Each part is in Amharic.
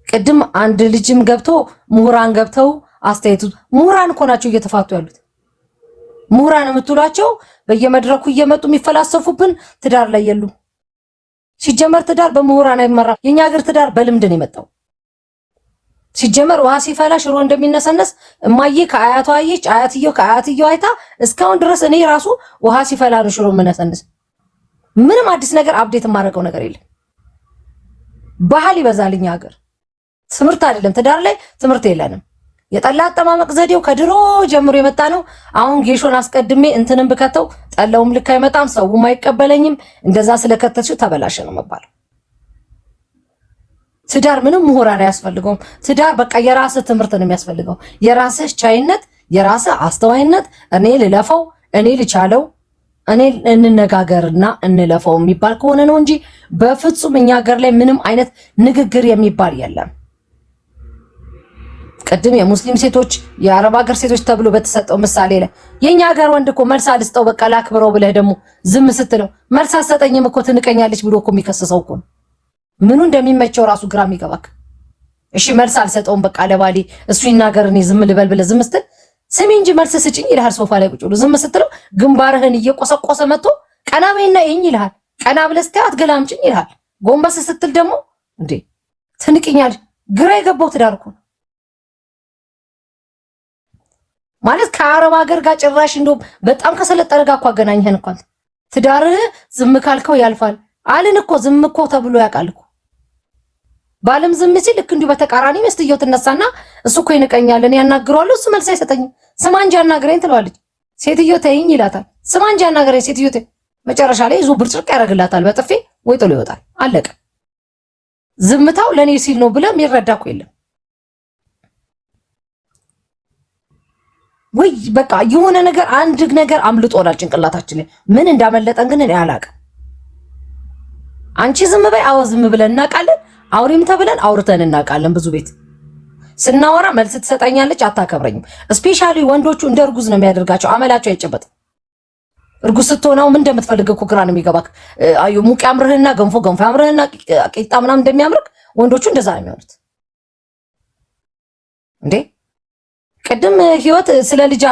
ቅድም አንድ ልጅም ገብቶ ምሁራን ገብተው አስተያየቱ ምሁራን እኮ ናቸው እየተፋቱ ያሉት። ምሁራን የምትሏቸው በየመድረኩ እየመጡ የሚፈላሰፉብን ትዳር ላይ የሉም። ሲጀመር ትዳር በምሁራን አይመራም። የኛ ሀገር ትዳር በልምድ ነው የመጣው። ሲጀመር ውሃ ሲፈላ ሽሮ እንደሚነሰነስ እማዬ ከአያቷ አየች፣ አያትየው ከአያትየው አይታ እስካሁን ድረስ እኔ ራሱ ውሃ ሲፈላ ነው ሽሮ የምነሰንስ። ምንም አዲስ ነገር update የማደርገው ነገር የለም። ባህል ይበዛል እኛ ሀገር፣ ትምህርት አይደለም። ትዳር ላይ ትምህርት የለንም። የጠላ አጠማመቅ ዘዴው ከድሮ ጀምሮ የመጣ ነው። አሁን ጌሾን አስቀድሜ እንትንም ብከተው ጠላውም ልክ አይመጣም፣ ሰውም አይቀበለኝም። እንደዛ ስለከተትሽው ተበላሸ ነው መባለው። ትዳር ምንም ምሁራን አያስፈልገውም። ትዳር በቃ የራስህ ትምህርት ነው የሚያስፈልገው፣ የራስህ ቻይነት፣ የራስህ አስተዋይነት። እኔ ልለፈው፣ እኔ ልቻለው፣ እኔ እንነጋገርና እንለፈው የሚባል ከሆነ ነው እንጂ በፍጹም እኛ ሀገር ላይ ምንም አይነት ንግግር የሚባል የለም። ቅድም የሙስሊም ሴቶች የአረብ ሀገር ሴቶች ተብሎ በተሰጠው ምሳሌ ላይ የኛ ሀገር ወንድ እኮ መልስ አልስጠው በቃ ላክብረው ብለህ ደግሞ ዝም ስትለው መልስ አትሰጠኝም እኮ ትንቀኛለች ብሎ እኮ የሚከስሰው እኮ ነው። ምኑ እንደሚመቸው ራሱ ግራ የሚገባክ። እሺ መልስ አልሰጠውም በቃ ለባሌ እሱ ይናገር እኔ ዝም ልበል ብለህ ዝም ስትል ስሚ እንጂ መልስ ስጭኝ ይልሃል። ሶፋ ላይ ቁጭ ብሎ ዝም ስትለው ግንባርህን እየቆሰቆሰ መጥቶ ቀና በይና ይኝ ይልሃል። ቀና ብለህ ስትያት አትገላምጭኝ ይልሃል። ጎንበስ ስትል ደግሞ እንዴ ትንቅኛለች። ግራ የገባው ትዳር እኮ ነው። ማለት ከአረብ ሀገር ጋር ጭራሽ እንደውም በጣም ከሰለጠነ ጋር እኮ አገናኘህን እኮ አንተ። ትዳርህ ዝም ካልከው ያልፋል አልን እኮ ዝም እኮ ተብሎ ያውቃል እኮ። ባልም ዝም ሲል ልክ እንዲሁ በተቃራኒ ሚስትየው ትነሳና እሱ እኮ ይንቀኛል፣ እኔ ያናግረዋለሁ፣ እሱ መልስ አይሰጠኝም፣ ስማ እንጂ አናግረኝ ትለዋለች። ሴትዮ ተይኝ ይላታል። ስማ እንጂ አናግረኝ ሴትዮ ተይኝ። መጨረሻ ላይ ይዞ ብርጭርቅ ያደርግላታል በጥፌ ወይ ጥሎ ይወጣል። አለቀ። ዝምታው ለእኔ ሲል ነው ብለህ የሚረዳ እኮ የለም። ወይ በቃ የሆነ ነገር አንድ ነገር አምልጦናል ጭንቅላታችን ላይ ምን እንዳመለጠን ግን እኔ አላውቅም። አንቺ ዝም በይ፣ አዎ ዝም ብለን እናውቃለን። አውሪም ተብለን አውርተን እናውቃለን። ብዙ ቤት ስናወራ መልስ ትሰጠኛለች፣ አታከብረኝም። Specially ወንዶቹ እንደ እርጉዝ ነው የሚያደርጋቸው፣ አመላቸው አይጨበጥም። እርጉዝ ስትሆነው ምን እንደምትፈልግ እኮ ግራ ነው የሚገባክ። አዩ ሙቅ ያምርህና ገንፎ ገንፎ ያምርህና ቂጣ ምናምን እንደሚያምርክ ወንዶቹ እንደዛ ነው የሚሆኑት እንዴ። ቅድም ህይወት ስለ ልጅ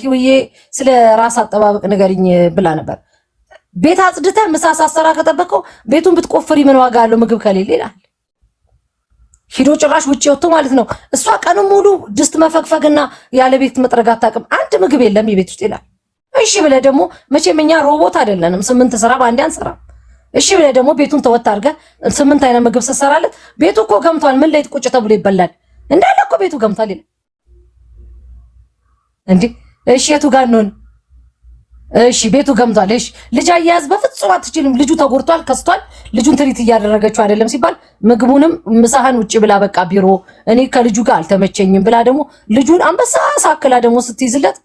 ህይወዬ ስለ ራስ አጠባበቅ ንገሪኝ ብላ ነበር። ቤት አጽድተህ ምሳ ሳሰራ ከጠበቀው ቤቱን ብትቆፍሪ ምን ዋጋ አለው ምግብ ከሌለ ይላል። ሂዶ ጭራሽ ውጭ ወጥቶ ማለት ነው። እሷ ቀኑ ሙሉ ድስት መፈግፈግና ያለ ቤት መጥረግ አታውቅም። አንድ ምግብ የለም የቤት ውስጥ ይላል። እሺ ብለህ ደግሞ መቼም እኛ ሮቦት አይደለንም፣ ስምንት ስራ በአንዴ አንሰራም። እሺ ብለህ ደግሞ ቤቱን ተወት አድርገህ ስምንት አይነት ምግብ ስትሰራለት ቤቱ እኮ ገምቷል፣ ምን ላይ ቁጭ ተብሎ ይበላል? እንዳለ እኮ ቤቱ ገምቷል ይላል። እንዴ እሺ የቱ ጋር ነው? እሺ ቤቱ ገምቷል። እሺ ልጅ አያያዝ በፍጹም አትችልም። ልጁ ተጎድቷል፣ ከስቷል። ልጁን ትሪት እያደረገችው አይደለም ሲባል ምግቡንም ምሳህን ውጭ ብላ በቃ ቢሮ እኔ ከልጁ ጋር አልተመቸኝም ብላ ደግሞ ልጁን አንበሳ ሳክላ ደግሞ ስትይዝለት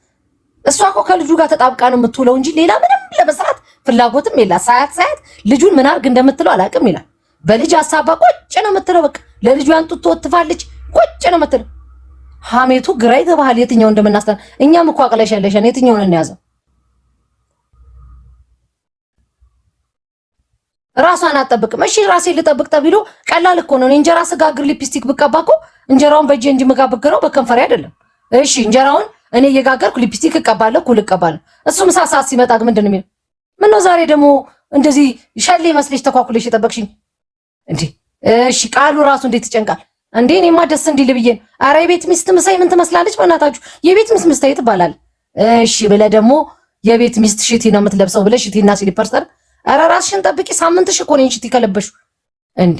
እሷ እኮ ከልጁ ጋር ተጣብቃ ነው የምትውለው እንጂ ሌላ ምንም ለመስራት ፍላጎትም የላት። ሳያት ሳያት ልጁን ምን አድርግ እንደምትለው አላውቅም ይላል። በልጅ ሀሳባ ቁጭ ነው የምትለው። በቃ ለልጁ ያንጡት ትወትፋለች፣ ቁጭ ነው የምትለው። ሀሜቱ ግራ ይገባሃል፣ የትኛው እንደምናስተ እኛም እኮ አቅለሸለሸን። የትኛውን እንያዘው? ራሷን አትጠብቅም። እሺ ራሴን ልጠብቅ ተብሎ ቀላል እኮ ነው። እንጀራ ስጋግር ሊፕስቲክ ብቀባ እኮ እንጀራውን በእጄ እንጂ የምጋግረው በከንፈሬ አይደለም። እሺ እንጀራውን እኔ እየጋገርኩ ሊፕስቲክ እቀባለሁ፣ ኩል እቀባለሁ። እሱ ምሳ ሰዓት ሲመጣ ግን ምንድን ነው የሚለው? ምነው ዛሬ ደግሞ እንደዚህ ሸሌ መስለሽ ተኳኩለሽ የጠበቅሽኝ እንዴ? እሺ ቃሉ ራሱ እንዴት ይጨንቃል እንዴ! እኔማ ደስ እንዲል ብዬ ነው። ኧረ የቤት ሚስት ምሳይ ምን ትመስላለች? በእናታችሁ የቤት ሚስት ምሳይ ትባላል። እሺ ብለህ ደግሞ የቤት ሚስት ሽቲ ነው የምትለብሰው ብለህ ሽቲና slipper ሰር ኧረ ራስሽን ጠብቂ። ሳምንትሽ እኮ ነው ሽቲ ከለበሽው እንዴ።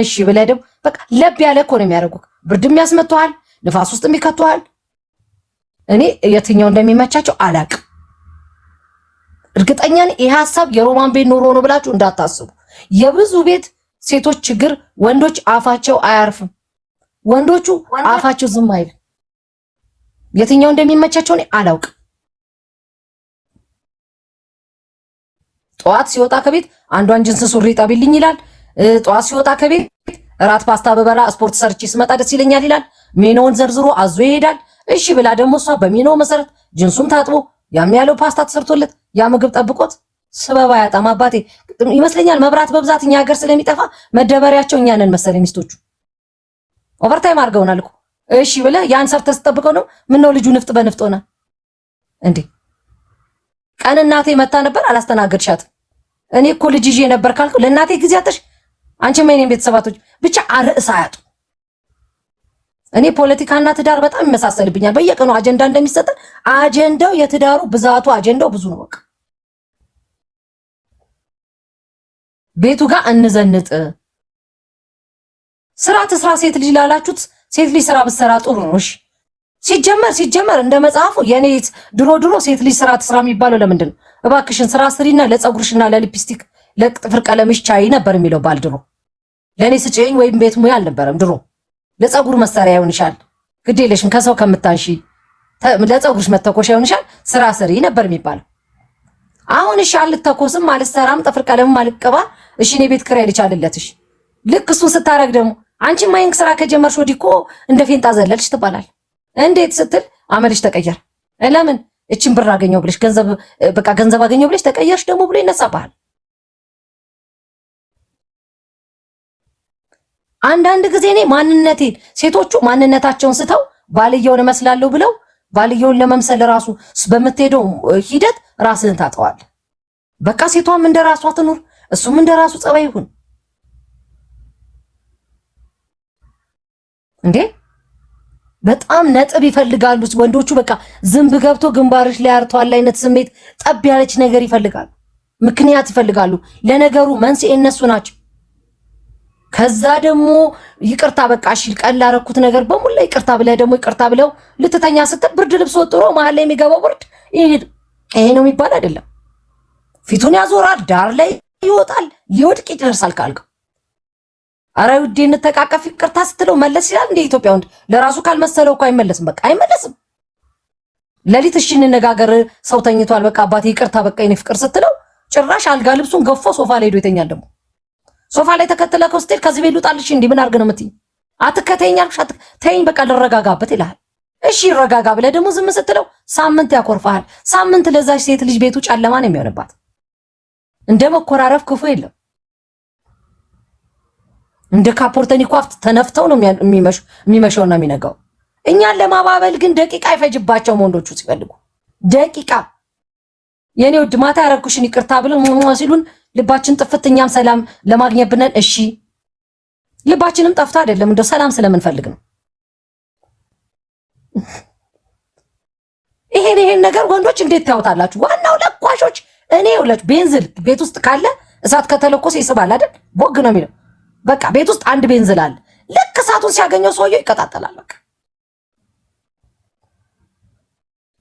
እሺ ብለህ ደግሞ በቃ ለብ ያለ እኮ ነው የሚያደርጉት። ብርድም ያስመቱሃል፣ ንፋስ ውስጥም ይከቱሃል። እኔ የትኛው እንደሚመቻቸው አላቅም። እርግጠኛ ነኝ ይሄ ሀሳብ የሮማን ቤት ኖሮ ነው ብላችሁ እንዳታስቡ። የብዙ ቤት ሴቶች ችግር ወንዶች አፋቸው አያርፍም። ወንዶቹ አፋቸው ዝም አይልም። የትኛው እንደሚመቻቸው እኔ አላውቅም። ጠዋት ሲወጣ ከቤት አንዷን ጅንስ ሱሪ ጠቢልኝ ይላል። ጠዋት ሲወጣ ከቤት እራት ፓስታ በበላ ስፖርት ሰርቼ ስመጣ ደስ ይለኛል ይላል። ሜኖውን ዘርዝሮ አዞ ይሄዳል። እሺ ብላ ደግሞ እሷ በሜኖ መሰረት ጅንሱም ታጥቦ ያም ያለው ፓስታ ተሰርቶለት ያ ምግብ ጠብቆት ስበብ አያጣም። አባቴ ይመስለኛል መብራት በብዛት እኛ ሀገር ስለሚጠፋ መደበሪያቸው እኛ ነን መሰለኝ ሚስቶቹ። Overtime አድርገውናል እኮ። እሺ ብለህ ያን ሰርተህ ስትጠብቀው ነው ምነው ልጁ ንፍጥ በንፍጥ ሆነ እንዴ? ቀን እናቴ መታ ነበር አላስተናገድሻትም። እኔ እኮ ልጅ ይዤ ነበር ካልኩ ለእናቴ ጊዜ አጥተሽ አንቺማ የእኔን ቤተሰባቶች ብቻ ርዕስ አያጡ። እኔ ፖለቲካና ትዳር በጣም ይመሳሰልብኛል። በየቀኑ አጀንዳ እንደሚሰጠን አጀንዳው የትዳሩ ብዛቱ አጀንዳው ብዙ ነው። በቃ ቤቱ ጋር እንዘንጥ። ስራ ትስራ ሴት ልጅ ላላችሁት ሴት ልጅ ስራ ብትሰራ ጥሩ ነው። እሺ ሲጀመር እንደ መጽሐፉ የኔ ድሮ ድሮ ሴት ልጅ ስራ ትስራ የሚባለው ለምንድን ነው? እባክሽን ስራ ስሪና ለፀጉርሽና ለሊፕስቲክ ለጥፍር ቀለምሽ ቻይ ነበር የሚለው ባል ድሮ። ለእኔ ስጭኝ ወይም ቤት ሙያ አልነበረም ድሮ። ለፀጉር መሳሪያ ይሆንሻል፣ ግድ የለሽም ከሰው ከምታንሺ ለፀጉርሽ መተኮሻ ይሆንሻል፣ ስራ ስሪ ነበር የሚባለው። አሁን እሺ አልተኮስም፣ አልሰራም፣ ጥፍር ቀለምም አልቀባ፣ እሺ እኔ ቤት ኪራይ ልቻልለትሽ። ልክ እሱን ስታረግ ደግሞ አንቺ ማይንክ ስራ ከጀመርሽ ወዲህ እኮ እንደ ፌንጣ ዘለልሽ ትባላል። እንዴት ስትል አመልሽ ተቀየር። ለምን እችን ብር አገኘው ብለሽ ገንዘብ በቃ ገንዘብ አገኘው ብለሽ ተቀየርሽ ደግሞ ብሎ ይነሳብሃል። አንዳንድ ጊዜ እኔ ማንነቴን ሴቶቹ ማንነታቸውን ስተው ባልየውን እመስላለሁ ብለው ባልየውን ለመምሰል ራሱ በምትሄደው ሂደት ራስህን ታጠዋለህ። በቃ ሴቷም እንደ ራሷ ትኑር፣ እሱም እንደ ራሱ ጸባይ ይሁን። እንዴ በጣም ነጥብ ይፈልጋሉ ወንዶቹ። በቃ ዝንብ ገብቶ ግንባርሽ ላይ አርቷል አይነት ስሜት ጠብ ያለች ነገር ይፈልጋሉ፣ ምክንያት ይፈልጋሉ። ለነገሩ መንስኤ እነሱ ናቸው። ከዛ ደግሞ ይቅርታ በቃ እሺ ቀን ላረኩት ነገር በሙላ ይቅርታ ብለህ ደግሞ ይቅርታ ብለው ልትተኛ ስትል ብርድ ልብስ ወጥሮ መሀል ላይ የሚገባው ብርድ ይሄ ነው የሚባል አይደለም። ፊቱን ያዞራል፣ ዳር ላይ ይወጣል፣ ሊወድቅ ይደርሳል ካልከው። አረ ውዴ እንተቃቀፍ ይቅርታ ስትለው መለስ ይላል። እንደ ኢትዮጵያ ወንድ ለራሱ ካልመሰለው እኮ አይመለስም። በቃ አይመለስም። ሌሊት እሺ እንነጋገር፣ ሰው ተኝቷል፣ በቃ አባቴ ይቅርታ በቃ የኔ ፍቅር ስትለው ጭራሽ አልጋ ልብሱን ገፎ ሶፋ ላይ ሄዶ ይተኛል። ደግሞ ሶፋ ላይ ተከትለከው ስትሄድ ከዚህ ቤት ልውጣልሽ እንዲህ ምን አድርግ ነው የምትይኝ? አትከተይኝ አልኩሽ፣ ተይኝ በቃ ልረጋጋበት ይልሃል። እሺ ይረጋጋ ብለህ ደግሞ ዝም ስትለው ሳምንት ያኮርፋሃል። ሳምንት ለዛች ሴት ልጅ ቤቱ ጨለማ ነው የሚሆንባት። እንደ መኮራረፍ ክፉ የለም። እንደ ካፖርተኒ ኳፍት ተነፍተው ነው የሚመሸውና የሚነጋው። እኛን ለማባበል ግን ደቂቃ አይፈጅባቸውም ወንዶቹ ሲፈልጉ ደቂቃ። የኔ ውድ ማታ ያረኩሽን ይቅርታ ብለን ሲሉን ልባችን ጥፍት፣ እኛም ሰላም ለማግኘት ብነን እሺ፣ ልባችንም ጠፍቶ አይደለም እንደው ሰላም ስለምንፈልግ ነው። ይሄን ነገር ወንዶች እንዴት ታዩታላችሁ? ዋናው ለኳሾች እኔ ይኸውላችሁ፣ ቤንዝል ቤት ውስጥ ካለ እሳት ከተለኮሰ ይስባል አይደል? ቦግ ነው የሚለው። በቃ ቤት ውስጥ አንድ ቤንዝል አለ። ልክ እሳቱን ሲያገኘው ሰውየው ይቀጣጠላል። በቃ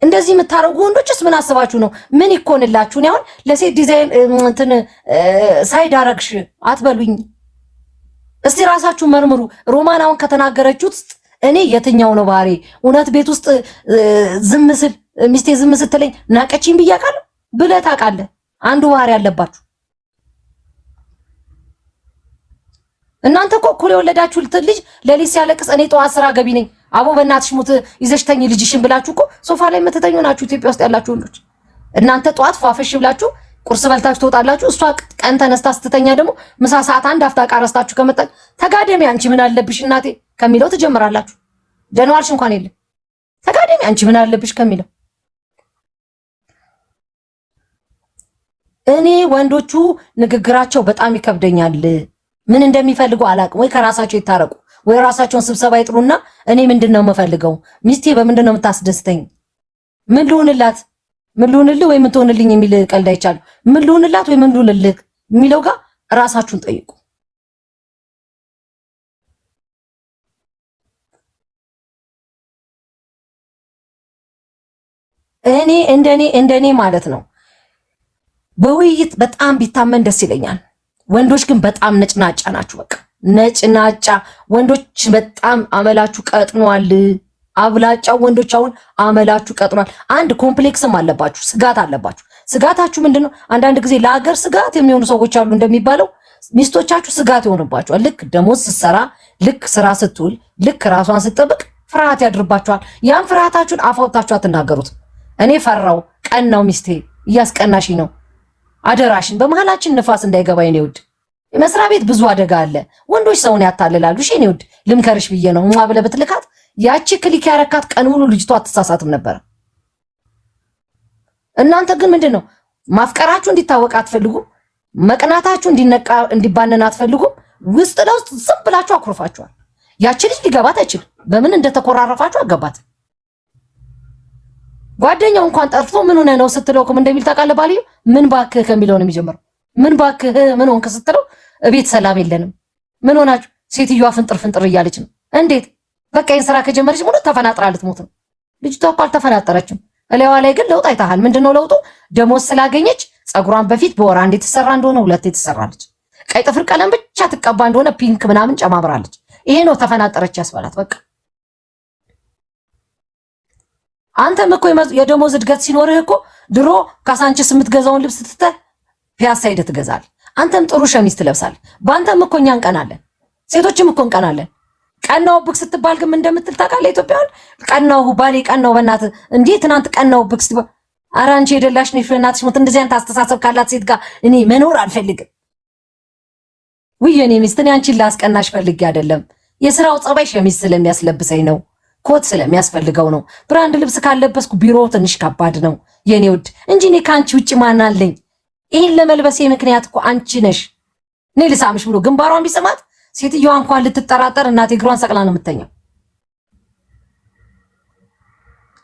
እንደዚህ የምታደርጉ ወንዶችስ ምን አስባችሁ ነው? ምን ይኮንላችሁ? እኔ አሁን ለሴት ዲዛይን እንትን side አረግሽ አትበሉኝ። እስቲ ራሳችሁ መርምሩ። ሮማን አሁን ከተናገረችው ውስጥ እኔ የትኛው ነው ባህሪ? እውነት ቤት ውስጥ ዝም ስል ሚስቴ ዝም ስትለኝ ናቀችኝ ብዬ አውቃለሁ ብለህ ታውቃለህ? አንዱ ባህሪ አለባችሁ እናንተ እኮ እኩል የወለዳችሁትን ልጅ ሌሊት ሲያለቅስ እኔ ጠዋት ስራ ገቢ ነኝ አቦ በእናትሽ ሙት ይዘሽ ተኝ ልጅሽን ብላችሁ እኮ ሶፋ ላይ የምትተኙ ናችሁ ኢትዮጵያ ውስጥ ያላችሁ ወንዶች። እናንተ ጠዋት ፏፈሽ ብላችሁ ቁርስ በልታችሁ ትወጣላችሁ። እሷ ቀን ተነስታ ስትተኛ ደግሞ ምሳ ሰዓት አንድ አፍታ ዕቃ ረስታችሁ ከመጣች ተጋደሚ አንቺ ምን አለብሽ እናቴ ከሚለው ትጀምራላችሁ። ደህና ዋልሽ እንኳን የለም ተጋደሚ አንቺ ምን አለብሽ ከሚለው እኔ ወንዶቹ ንግግራቸው በጣም ይከብደኛል። ምን እንደሚፈልጉ አላቅም። ወይ ከራሳቸው ይታረቁ፣ ወይ ራሳቸውን ስብሰባ ይጥሩና እኔ ምንድን ነው የምፈልገው? ሚስቴ በምንድን ነው የምታስደስተኝ? ምን ልሁንላት? ምን ልሁንልህ ወይ ምን ትሆንልኝ የሚል ቀልድ አይቻልም። ምን ልሁንላት ወይ ምን ልሁንልህ የሚለው ጋር ራሳችሁን ጠይቁ። እኔ እንደኔ ማለት ነው በውይይት በጣም ቢታመን ደስ ይለኛል። ወንዶች ግን በጣም ነጭናጫ ናችሁ። በቃ ነጭናጫ ወንዶች በጣም አመላችሁ ቀጥኗል። አብላጫው ወንዶች አሁን አመላችሁ ቀጥኗል። አንድ complex ም አለባችሁ፣ ስጋት አለባችሁ። ስጋታችሁ ምንድን ነው? አንዳንድ ጊዜ ለሀገር ስጋት የሚሆኑ ሰዎች አሉ እንደሚባለው ሚስቶቻችሁ ስጋት ይሆንባችኋል። ልክ ደሞዝ ስትሰራ፣ ልክ ስራ ስትውል፣ ልክ ራሷን ስትጠብቅ ፍርሃት ያድርባችኋል። ያን ፍርሃታችሁን አፍ አውጥታችሁ አትናገሩት። እኔ ፈራው፣ ቀናው፣ ሚስቴ እያስቀናሽኝ ነው፣ አደራሽን በመሀላችን ንፋስ እንዳይገባ የኔ ውድ መስሪያ ቤት ብዙ አደጋ አለ። ወንዶች ሰውን ያታልላሉ። እሺ የኔ ውድ ልምከርሽ ብዬ ነው ሟ ብለህ ብትልካት ያቺ click ያረካት ቀን ሙሉ ልጅቷ አትሳሳትም ነበረ። እናንተ ግን ምንድን ነው ማፍቀራችሁ እንዲታወቅ አትፈልጉም። መቅናታችሁ እንዲነቃ እንዲባነን አትፈልጉም። ውስጥ ለውስጥ ዝም ብላችሁ አኩርፋችኋል። ያቺ ልጅ ሊገባት አይችልም። በምን እንደተኮራረፋችሁ አገባት። ጓደኛው እንኳን ጠርቶ ምን ሆነ ነው ስትለው እኮ እንደሚል ታውቃለህ። ባልየው ምን ባክህ ከሚለው ነው የሚጀምረው። ምን ባክህ ምን ሆንክ ስትለው እቤት ሰላም የለንም። ምን ሆናችሁ? ሴትዮዋ ፍንጥር ፍንጥር እያለች ነው። እንዴት በቃ ይህን ስራ ከጀመረች ሙሉ ተፈናጥራ ልትሞት ነው። ልጅቷ እኮ አልተፈናጠረችም። እላይዋ ላይ ግን ለውጥ አይተሃል። ምንድነው ለውጡ? ደሞዝ ስላገኘች ፀጉሯን በፊት በወር አንድ የተሰራ እንደሆነ ሁለት የተሰራለች። ቀይ ጥፍር ቀለም ብቻ ትቀባ እንደሆነ pink ምናምን ጨማምራለች። ይሄ ነው ተፈናጠረች ያስባላት። በቃ አንተም እኮ የደሞዝ እድገት ሲኖርህ እኮ ድሮ ካሳንችስ የምትገዛውን ልብስ ትተህ ፒያሳ ሄደህ ትገዛለህ። አንተም ጥሩ ሸሚዝ ትለብሳለህ። በአንተም እኮ እኛ እንቀናለን፣ ሴቶችም እኮ እንቀናለን። ቀናውብክ ስትባል ግን እንደምትል ታውቃለህ? ኢትዮጵያውን ቀናው ባሌ ቀናው፣ በእናትህ እንዴ ትናንት ቀናውብክ ስትባል ኧረ አንቺ የደላሽ ነሽ በእናትሽ ሞት። እንደዚህ አይነት አስተሳሰብ ካላት ሴት ጋር እኔ መኖር አልፈልግም። ውይ የኔ ሚስት እኔ አንቺን ላስቀናሽ ፈልጌ አይደለም። የስራው ጸባይ ሸሚዝ ስለሚያስለብሰኝ ነው፣ ኮት ስለሚያስፈልገው ነው። Brand ልብስ ካለበስኩ ቢሮ ትንሽ ከባድ ነው የኔ ውድ እንጂ እኔ ከአንቺ ውጭ ማን አለኝ? ይህን ለመልበሴ ምክንያት እኮ አንቺ ነሽ። እኔ ልሳምሽ ብሎ ግንባሯን ቢስማት ሴትዮዋ እንኳን ልትጠራጠር እናቴ እግሯን ሰቅላ ነው የምተኛው።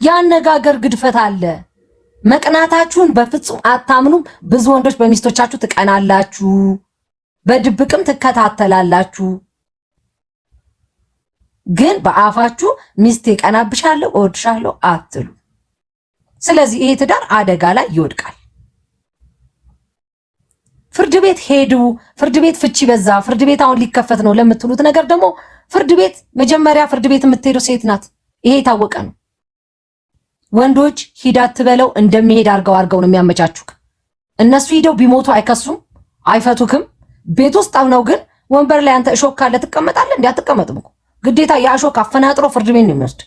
የአነጋገር ግድፈት አለ። መቅናታችሁን በፍጹም አታምኑም። ብዙ ወንዶች በሚስቶቻችሁ ትቀናላችሁ፣ በድብቅም ትከታተላላችሁ። ግን በአፋችሁ ሚስቴ ቀናብሻለሁ፣ እወድሻለሁ አትሉ። ስለዚህ ይሄ ትዳር አደጋ ላይ ይወድቃል። ፍርድ ቤት ሄዱ፣ ፍርድ ቤት ፍቺ በዛ፣ ፍርድ ቤት አሁን ሊከፈት ነው ለምትሉት ነገር ደግሞ ፍርድ ቤት መጀመሪያ ፍርድ ቤት የምትሄደው ሴት ናት። ይሄ የታወቀ ነው። ወንዶች ሂድ አትበለው እንደሚሄድ አርገው አርገው ነው የሚያመቻቹክ። እነሱ ሂደው ቢሞቱ አይከሱም፣ አይፈቱክም። ቤት ውስጥ አሁነው ግን ወንበር ላይ አንተ እሾክ ካለ ትቀመጣለህ? እንዲ አትቀመጥም እኮ ግዴታ። የእሾክ አፈናጥሮ ፍርድ ቤት ነው የሚወስድ።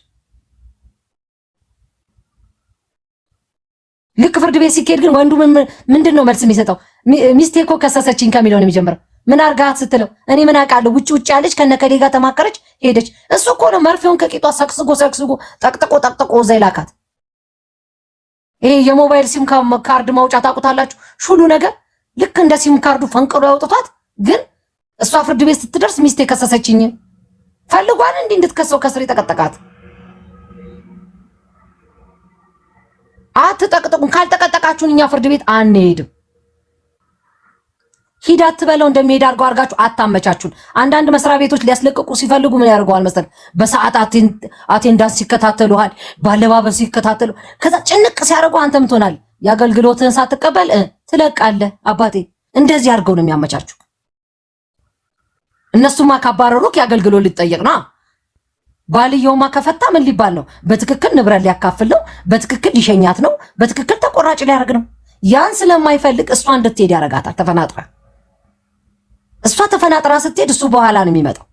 ልክ ፍርድ ቤት ሲካሄድ ግን ወንዱ ምንድን ነው መልስ የሚሰጠው? ሚስቴ እኮ ከሰሰችኝ ከሚለው ነው የሚጀምረው። ምን አርጋት ስትለው እኔ ምን አውቃለሁ፣ ውጭ ውጭ ያለች ከነከሌ ጋር ተማከረች ሄደች። እሱ እኮ ነው መርፌውን ከቂጧ ሰቅስጎ ሰቅስጎ ጠቅጥቆ ጠቅጥቆ እዛ ይላካት። ይሄ የሞባይል ሲም ካርድ ማውጫ ታውቁታላችሁ፣ ሹሉ ነገር ልክ እንደ ሲም ካርዱ ፈንቅሎ ያውጥቷት። ግን እሷ ፍርድ ቤት ስትደርስ ሚስቴ ከሰሰችኝ ፈልጓን እንዲህ እንድትከሰው ከስር የጠቀጠቃት። አትጠቅጥቁን። ካልጠቀጠቃችሁን እኛ ፍርድ ቤት አንሄድም። ሂድ አትበለው እንደሚሄድ አድርገው አድርጋችሁ አታመቻችሁን። አንዳንድ መስሪያ ቤቶች ሊያስለቅቁ ሲፈልጉ ምን ያደርገዋል መሰል በሰዓት attendance ይከታተሉሃል፣ ባለባበስ ይከታተሉ። ከዛ ጭንቅ ሲያደርጉ አንተም ትሆናለህ የአገልግሎትህን ሳትቀበል ትለቃለህ። አባቴ እንደዚህ አድርገው ነው የሚያመቻችሁ። እነሱማ ካባረሩክ የአገልግሎት ሊጠየቅ ነው። ባልየውማ ከፈታ ምን ሊባል ነው? በትክክል ንብረት ሊያካፍል ነው። በትክክል ሊሸኛት ነው። በትክክል ተቆራጭ ሊያደርግ ነው። ያን ስለማይፈልግ እሷ እንድትሄድ ያደርጋታል። ተፈናጥራ እሷ ተፈናጥራ ስትሄድ እሱ በኋላ ነው የሚመጣው።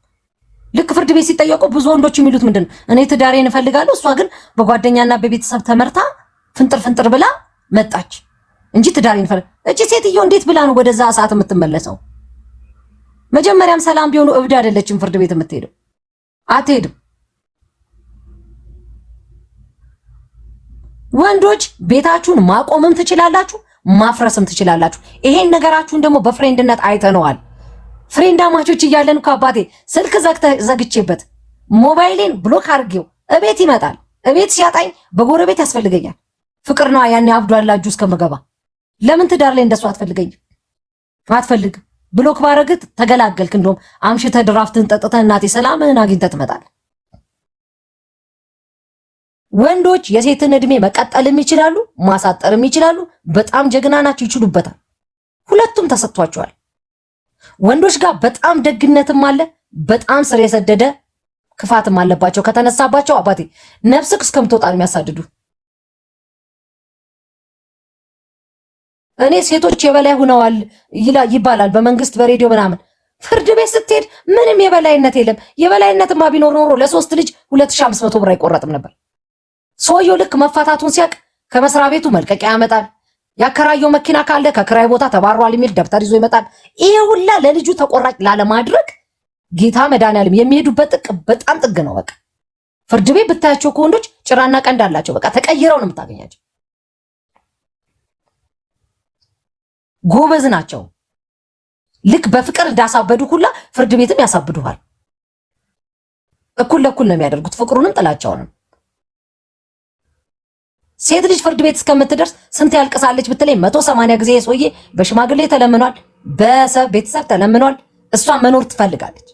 ልክ ፍርድ ቤት ሲጠየቁ ብዙ ወንዶች የሚሉት ምንድን ነው? እኔ ትዳሬን እፈልጋለሁ፣ እሷ ግን በጓደኛና በቤተሰብ ተመርታ ፍንጥር ፍንጥር ብላ መጣች እንጂ ትዳሬን እፈልግ። እቺ ሴትዮ እንዴት ብላ ነው ወደዛ ሰዓት የምትመለሰው? መጀመሪያም ሰላም ቢሆኑ እብድ አይደለችም። ፍርድ ቤት የምትሄደው አትሄድም። ወንዶች ቤታችሁን ማቆምም ትችላላችሁ፣ ማፍረስም ትችላላችሁ። ይሄን ነገራችሁን ደግሞ በ friend ነት አይተነዋል። friend አማቾች እያለን እኮ አባቴ ስልክ ዘግቼበት ሞባይሌን block አድርጌው እቤት ይመጣል። እቤት ሲያጣኝ በጎረቤት ያስፈልገኛል። ፍቅር ነዋ ያኔ አብዷላ እጁ እስከምገባ። ለምን ትዳር ላይ እንደሱ አትፈልገኝም? አትፈልግም። block ባረግት ተገላገልክ። እንደውም አምሽተህ ድራፍትን ጠጥተህ እናቴ ሰላምህን አግኝተህ ትመጣለህ። ወንዶች የሴትን እድሜ መቀጠልም ይችላሉ፣ ማሳጠርም ይችላሉ። በጣም ጀግና ናቸው፣ ይችሉበታል። ሁለቱም ተሰጥቷቸዋል። ወንዶች ጋር በጣም ደግነትም አለ፣ በጣም ስር የሰደደ ክፋትም አለባቸው። ከተነሳባቸው አባቴ ነፍስክ እስከምትወጣ ነው የሚያሳድዱ። እኔ ሴቶች የበላይ ሆነዋል ይባላል በመንግስት በሬዲዮ ምናምን። ፍርድ ቤት ስትሄድ ምንም የበላይነት የለም። የበላይነትማ ቢኖር ኖሮ ለሶስት ልጅ 2500 ብር አይቆረጥም ነበር። ሰውየው ልክ መፋታቱን ሲያውቅ ከመስሪያ ቤቱ መልቀቂያ ያመጣል። ያከራየው መኪና ካለ ከክራይ ቦታ ተባሯል የሚል ደብተር ይዞ ይመጣል። ይሄ ሁላ ለልጁ ተቆራጭ ላለማድረግ ጌታ መድኃኒዓለም የሚሄዱበት ጥቅ በጣም ጥግ ነው። በቃ ፍርድ ቤት ብታያቸው ከወንዶች ጭራና ቀንድ አላቸው። በቃ ተቀይረው ነው የምታገኛቸው። ጎበዝ ናቸው። ልክ በፍቅር እንዳሳበዱ ሁላ ፍርድ ቤትም ያሳብዱሃል። እኩል ለእኩል ነው የሚያደርጉት፣ ፍቅሩንም ጥላቸውንም። ሴት ልጅ ፍርድ ቤት እስከምትደርስ ስንት ያልቅሳለች ብትለኝ 180 ጊዜ ሰውዬ በሽማግሌ ተለምኗል፣ በቤተሰብ ተለምኗል። እሷ መኖር ትፈልጋለች።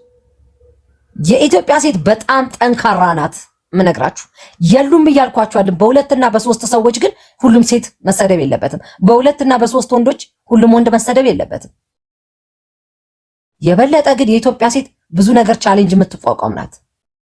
የኢትዮጵያ ሴት በጣም ጠንካራ ናት። ምነግራችሁ የሉም እያልኳችሁ አይደለም። በሁለትና በሶስት ሰዎች ግን ሁሉም ሴት መሰደብ የለበትም። በሁለትና በሶስት ወንዶች ሁሉም ወንድ መሰደብ የለበትም። የበለጠ ግን የኢትዮጵያ ሴት ብዙ ነገር challenge የምትቋቋም ናት።